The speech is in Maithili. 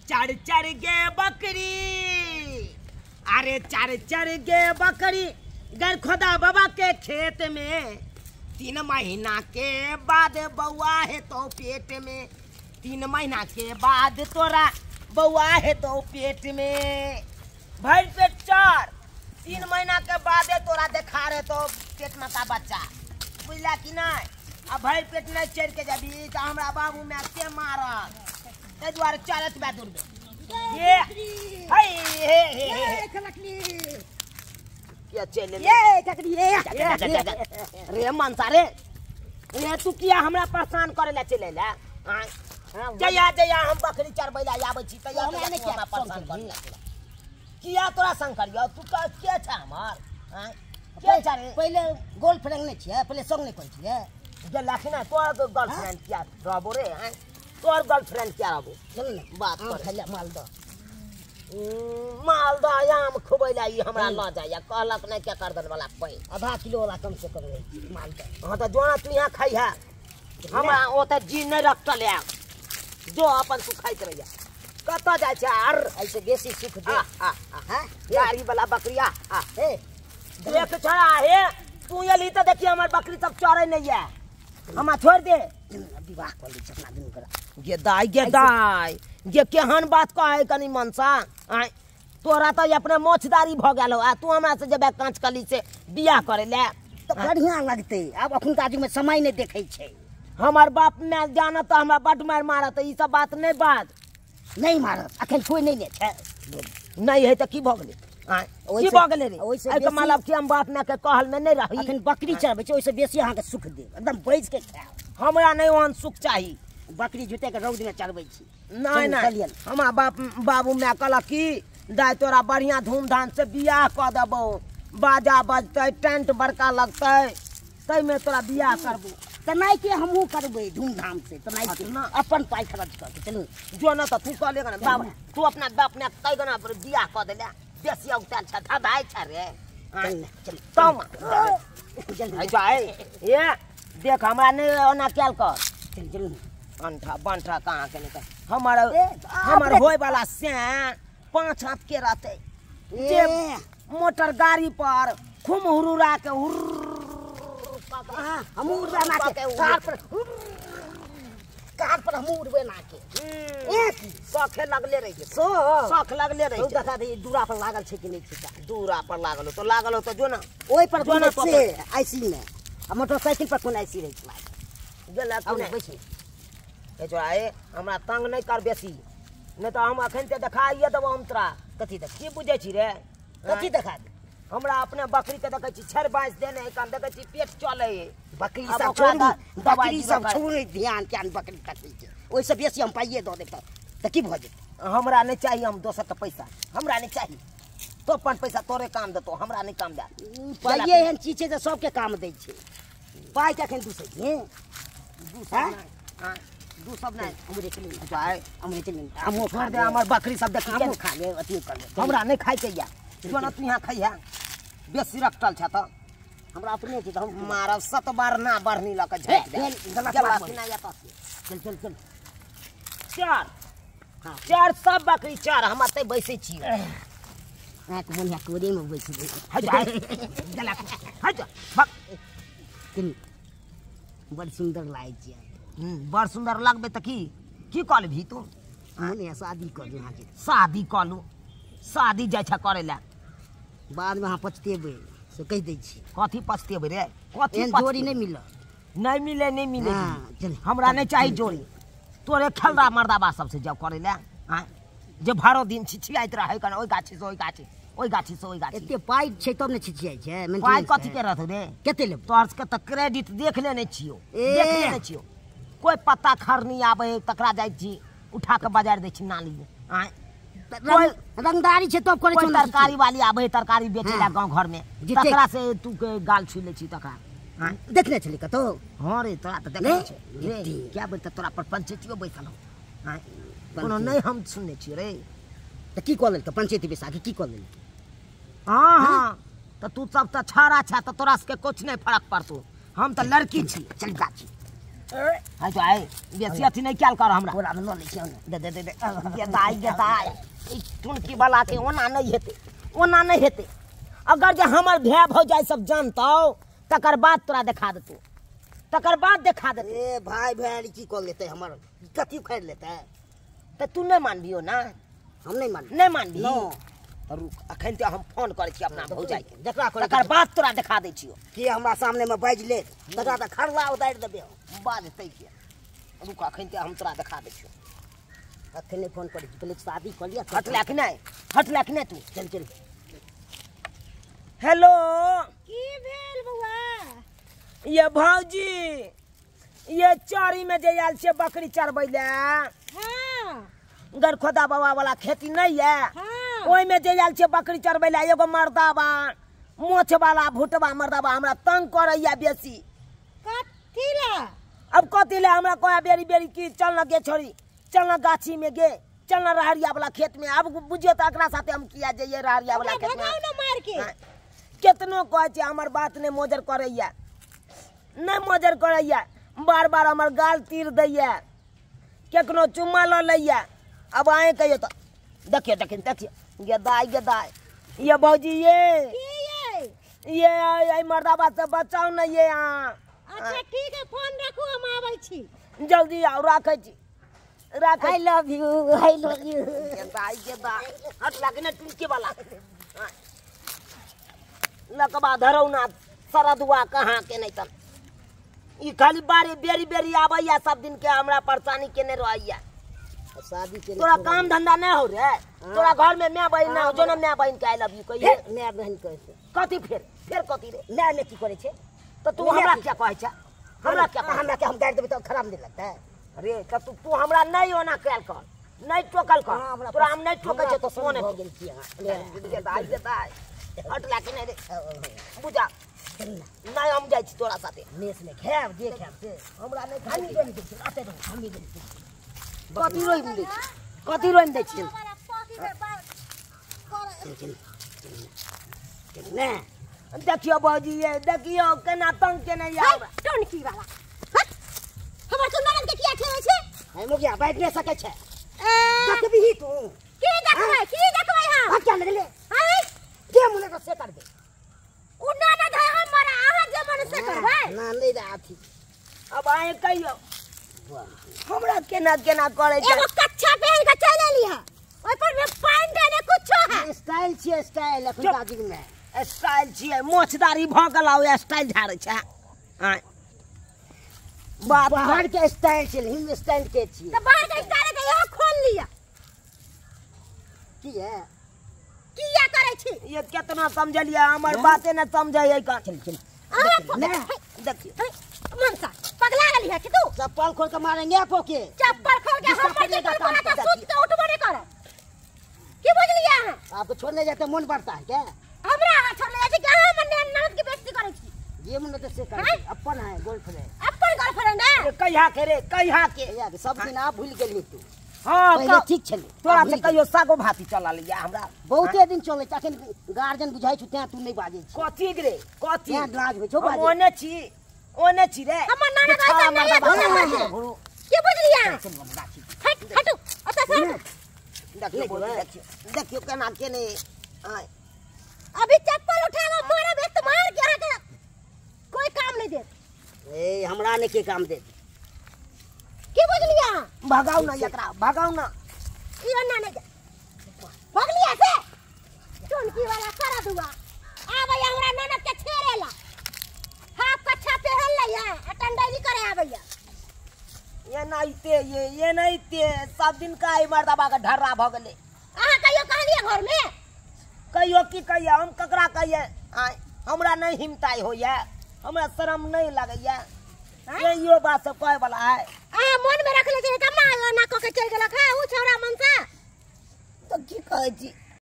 चढ़ चढ़ गे बकरी, अरे चढ़ चढ़ गे बकरी गर खोदा बाबा के खेत में, 3 महीना के बाद बउआ है तो पेट में, 3 महीना के बाद तोरा बउआ है तो पेट में, भर पेट चर, 3 महीना के बाद तोरा देखा रहे तो पेट में का बच्चा, बुझला कि नहीं? आ भर पेट नहीं चढ़ के जबी तो हमरा बाबू में के मारत, ताहि दुआरे चलत बा दूर ये हे हे हे किया चल ये ककड़ी ये रे मनसा रे, ये तू किया हमरा परेशान करे ला चले ला? जया जया हम बकरी चरबै ला आबै छी तया हमरा परेशान करे ला किया तोरा संग करियो? तू के छ हमर? के छ रे? पहिले गर्लफ्रेंड नै छियै, पहिले संग नै करै छियै। गेलखिन ना तोर गर्लफ्रेंड किया रहबो रे? तोर गर्लफ्रेंड किया रहबो? चल ने बात कर खाइले मालदह, मालदह आम खुबै ला ई हमरा ल जाइया, कहलक नै के कर दन वाला पानि आधा किलो वाला कम से कम रहै मालदह। हां त जोना तू यहाँ खाइहा, हमरा ओतऽ जी नै रखतल या, जो अपन तू खाइत रहिया। कतऽ जाइ छै? आर ऐसे बेसी सुख दे। आ आ गाड़ी वाला बकरिया आ हे देख छड़ा हे, तू एली तऽ देखी हमर बकरी सब चरै नै या, हमरा छोड़ दे। विवाह कऽ लै छी अपना दुनू गोरा। गे दाइ गे दाइ गे केहन बात कहै कनी मनसा? आँय तोरा तऽ अपने मोछदारी भऽ गेल हो, आ तू हमरा से जेबै काँच कली से बियाह करै लए तऽ बढ़िआँ लगतै। आब अखुनका युगमे समय नहि देखै छै। हमर बाप माय जानत तऽ हमरा बड्ड मारि मारत, ई सब बात नहि बाज। नहि मारत, अखन कोइ नहि ने छै। नहि है तऽ की भऽ गेलै? की भऽ गेलै रे? एहिके मतलब कि हम बाप मायके कहलमे नहि रही? अखन बकरी चरबै छै, ओहिसँ बेसी अहाँके सुख देब, एकदम बैसके खायब। हमरा नहि ओहन सुख चाही। बकरी जुटे के रौदमे चरबै छी। नहि नहि, हमरा बाप बाबू माय कहलक कि दाइ तोरा बढ़िआँ धूमधाम से बियाह कऽ देबौ, बाजा बजतै, टेंट बड़का लगतै, ताहिमे तोरा बियाह करबौ। तेनाहिते हमहूँ करबै धूमधाम से, तेनाहिते अपन पाइ खर्च कऽ के। चलू जो न तऽ तू कऽ ले गना बाप, तू अपना बाप माय कै गना पर बियाह कऽ देले, बेसी औताल छ धधाइ छ रे। चल तम ये देख हमरा नहि ओना कयल कर। चल चल अंठा बंठा कहाँ के निकल। हमर हमर होय वाला से 5 हाथ के रहते, जे मोटर गाड़ी पर खूब हुरुरा के हुर हमहूँ उड़बे ना के कार पर, कार पर हमहूँ उड़बे ना के। शौखे लगले रही, शौख लगले रही। देखा दे दूरा पर लागल छै कि नहि छै? दूरा पर लागल हो तो लागल हो तो जो ना ओहि पर जो ना से आईसी में, आ मोटरसाइकिल पर कोन आईसी रहै छै? गेला कि नहि? बैस ए छोड़ा ए, हमरा तंग नहि कर बेसी, नहि तऽ हम अखन ते देखाइए देबौ हम तोरा। कथी देख की बुझै छी रे? कथी देखा दे? हमरा अपने बकरी के देखै छी छड़ बाँस देने है, कन देखै छी पेट चलै है। बकरी सब छोड़ू, बकरी सब छोड़ू, ध्यान क्या बकरी कटै छै, ओहिसँ बेसी हम पाइए दऽ देब तऽ की भऽ जेतै? हमरा नहि चाही हम दोसर के पैसा, हमरा नहि चाही। तो अपन पैसा तोरे काम देतौ, हमरा नहि काम दे। पाइए एहन चीज छै जे सबके काम दै छै। पाइ के अखन दूसै छी? दू सब नहि हमरे चलि हमरे चलि हमहूँ छोड़ दे। हमर बकरी सब देखी हमहूँ खा लेब, अथियो कर लेब। हमरा नहि खाइके या, जो न तू यहाँ खइहा, बेसी रखटल छ तऽ हमरा अपने छै तऽ हम मारब 7 बार ना बढ़नी लऽ के झटि देब। चल चल चल चार चार सब बकरी चार, हम एतै बैसै छी। अहाँके मोन है कोरेमे बैस बड़ सुन्दर लागै छै। बड़ सुन्दर लगबै तऽ की की कऽ लेबही तू? मोन है शादी कऽ लू। अहाँके शादी कऽ लू? शादी जाइ छ करै लए, बादमे अहाँ पछतेबै से कहि दै छी। कथी पछतेबै रे? कथी जोड़ी नहि मिलत? नहि मिले, नहि मिले, हमरा नहि चाही जोड़ी। तोरे खेलरा मर्दाबा सबसे जाउ करै लए, आँय जे भरो दिन छिछियाइत रहै कन ओहि गाछी से ओहि गाछी, ओहि गाछी से ओहि गाछी। एते पाइ छै तब ने छिछियाइ छै। पाइ कथी के रहतौ रे? कते लेबै? तोहर सबके तऽ क्रेडिट देख लेने छियौ, देख लेने छियौ। कोइ पत्ता खरनी आबै है तकरा जाइ छी उठा के बाजार दै छी नाली में। आँय रंगदारी छै तब करै छै। तरकारी वाली आबै है तरकारी बेचै लए गाँव घर में, तकरा से तू के गाल छू लै छी तकरा। देखने छली कतौ? हाँ रे तोरा तऽ देखने छै रे, क्या बेर तऽ तोरा पर पंचैतियो बैसल हौ। आँय कोनो नहि हम सुनने छियै रे। तऽ की कऽ लेलकै पंचैती बैसा के? की कऽ लेलकै? हाँ हाँ तऽ तू सब तऽ छाड़ा छा तऽ तोरा सबके कुछ नहि फरक पड़तौ, हम तऽ लड़की छी। चल गाछी हाय तो आए बेसी अथी नहीं कैल कर हमरा बोरा में ल लै छियौ दे दे दे दे गेदाइ गेदाइ ई टुनकी वाला के ओना नहीं हेतै ओना नहीं हेतै। अगर जे हमर भाय भौजाइ सब जानतौ तकर बाद तोरा देखा देतौ तकर बाद देखा देतौ। ए भाई भाई की कर लेतै हमर कथी उखाड़ि लेतै? त तू नहीं मानबियो ना? हम नहीं मानबी। नहीं मानबी त रुक अखन त हम फोन करै छी अपना भौजाइ के जकरा करै तकर बाद तोरा देखा दै छियो। के हमरा सामने में बाजि ले तकरा त खरला उतारि देबै हम। बाजतै के रुक अखन त हम तोरा देखा दै छियो। अखन नहीं फोन करै छी पहिले शादी कऽ लिअ। हटला कि नहीं हटला कि नहीं तू? चल चल। हेलो की भेल बौआ? ये भौजी ये चरी में जे आयल छै बकरी चरबै ले। हां गरखोदा बाबा वाला खेती नहीं है। हां ओहिमे जे आयल छै बकरी चरबै ले एगो मर्दाबा मोछ वाला भुटबा मर्दाबा हमरा तंग करैया बेसी। कथी ला? अब कथी ला हमरा कहे बेरी बेरी की चल न गे छोरी चल न गाछी में गे चल न रहरिया वाला खेत में। अब बुझियो त एकरा साथे हम किया जइए रहरिया वाला खेत में? भगाउ न मार के। केतनो कहै छै हमर बात नहीं मोजर करैया नहीं मोजर करैया बार बार हमर गाल तीर दैया केकनो चुम्मा ल लैया। अब आए कहियो त देखियो देखियो देखियो गेदाइ गेदाइ ये भौजी ये की ये ये मर्दाबा से बचाओ न ये। अच्छा ठीक है फोन रखू हम आबै छी। जल्दी आओ राखै छी राखै। I love you I love you. गेदाइ गेदाइ हट लागे न टुनके वाला लकबा धरौ ना सरदुआ कहाँ के नहीं तन ई खाली बारी बेरी बेरी आबैया सब दिन के हमरा परेशानी केने रहैया। शादी के तोरा काम धंधा नहीं हो रे? तोरा घर में my बहिन ना हो जो ना my बहिन के I love you कहिए? My बहिन कहै छै। कथी फिर फिर कथी रे? My ने की करै छै? त तू हमरा क्या कहै छै? हमरा क्या हमरा के हम गारि देबै त खराब नहीं लगतै? अरे त तू तू हमरा नहीं ओना कैल कर नहीं टोकल कर तोरा हम नहीं टोकै छै त सोने भऽ गेल छी। गेदाइ गेदाइ हट लागे नहीं रे बुझा नहीं हम जाइ छी तोरा साथे मेस में खायब जे खायब से हमरा नहीं हम खानी। दै छी आते रहू हम दै छी। कथी रोइम दै छी कथी रोइम दै छी? ने देखियो भौजी ये देखियो केना तंग केने आब टोनकी वाला हट हमर तो ननद के किया छेड़ै छै? है मुगिया बैठ नहीं सकै छै। ए देखबही तू की देखबै की देखबै हम? हट क्या लगले हाय के मुने से कर दे उ ननद है हमर अहाँ जे मन से करबै ना नहीं रे अथी। अब आए कहियो हमरा केना केना करै छै? एगो कच्छा पहन के चल एली है ओइ पर में पैंट ने कुछो है। स्टाइल छियै स्टाइल अखुनका युग में स्टाइल छियै मोछदारी भ गेल ओ स्टाइल झाड़ै छै। आय बात बाहर के स्टाइल छै हम स्टाइल के छियै त बाहर के स्टाइल के इहो खोल लिया की है किया करै छी? ये केतना समझलियै हमर बाते न समझै है का। चल चल अहाँ देखियो मनसा पगला गेली है कि तू? चप्पल खोल के मारेंगे आपको के। चप्पल खोल के हम पर चप्पल खोला के सुत के उठबो नहीं करब की बुझलियै अहाँ? आपको छोड़ने जाते मन बढ़ता है क्या? हमरा अहाँ छोड़ले जाइ छी कि अहाँ हमर ननद के बेइज्जती करै छी? जे मन से कर अपन है गर्लफ्रेंड अपन गर्लफ्रेंड है कहिया के रे कहिया के? कहिया के सब दिन आप भूल गेली तू। हां पहिले ठीक छलै तोरा से कहियो सागो भाती चला लिया हमरा बहुते दिन चलै छै अखन गार्जियन बुझाइ छु तें तू नहीं बाजै छी। कथी रे कथी तें लाज होइ छौ बाजै? ओने छी ओने छी रे हमर ननद ऐसा नहीं है की बुझलियै? हट हटू ओतऽ से देखियो देखियो देखियो केना केने आय अभी चप्पल उठावा मारब एक मार के अहाँ के कोई काम नहीं देत। ए हमरा ने के काम देत की बुझलियै? भगाउ ना एकरा भगाउ ना ई ना नहीं भगलिया से टोनकी वाला सारा दुआ आबै हमरा ननद के छेड़ेला हाफ कच्छा पहन लैया आ टंडाई करे आबैया। ये नाइते ये नाइते सब दिन का आई मर्दाबा के ढर्रा भ गेलै। अहाँ कहियो कहलियै घर में? कहियो की कहिया हम ककरा कहिए? आय हमरा नहीं हिमताई होइया हमरा शरम नहीं लगैया ये बात सब कहे वाला है। अहाँ मन में रखले छी तब ना ना क के चलि गेलक है उ छौड़ा मनसा त की कहै छी?